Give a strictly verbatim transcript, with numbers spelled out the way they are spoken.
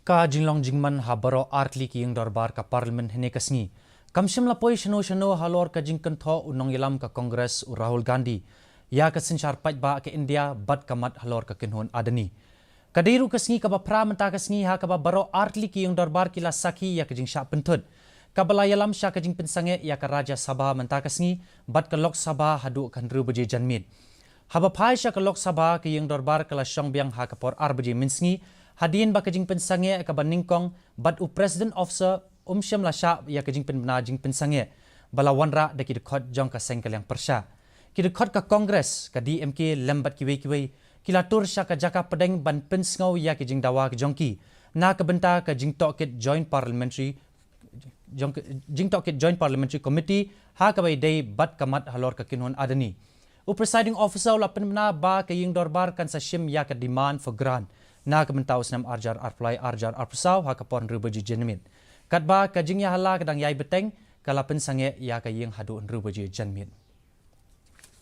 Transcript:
Ka jinglong jingman ha baroh artylli ki ïing dorbar ka Parliament hynne ka sngi kam shym la poi shano shano halor ka jingkynthoh u nongïalam ka Congress u Rahul Gandhi ïa ka synshar paidbah ka India bad ka mat halor ka kynhun Adani. Ka dei ruh ka sngi kaba phra mynta ka sngi ha kaba baroh artylli ki ïing dorbar ki la sakhi ïa ka jingshah pynthut kaba la ïalam sha ka jingpynsangeh ïa ka Rajya Sabha mynta ka sngi bad ka Lok Sabha haduh ka hynriew baje janmiet. Haba phai sha ka Lok Sabha, ka ïing dorbar ka la shong biang ha ka por ar baje mynsngi, hadien ba ka jingpynsangeh kaba nyngkong bad u Presiding Officer um shym la shah ïa ka jingpynbna jingpynsangeh ba la wanrah da ki dkhot jong ka seng ka liang pyrshah. Ki dkhot ka Congress, ka D M K lem bad kiwei kiwei ki la tur sha ka jaka pdeng ban pynsngew ïa ki jingdawa jong ki na ka bynta ka jingtohkit Joint Parliamentary jong, jingtohkit Joint Parliamentary Committee ha kaba ïadei bad ka mat halor ka kynhun Adani. U Presiding Officer u la pynbna ba ka ïing dorbar kan sa shim ïa ka demand for grant na ka bynta u snem ar hajar arphew lai ar hajar arphew saw ha ka por hynriew baje janmiet. Katba ka jingïahala ka dang ïai bteng, ka la pynsangeh ïa ka ïing haduh hynriew baje janmiet.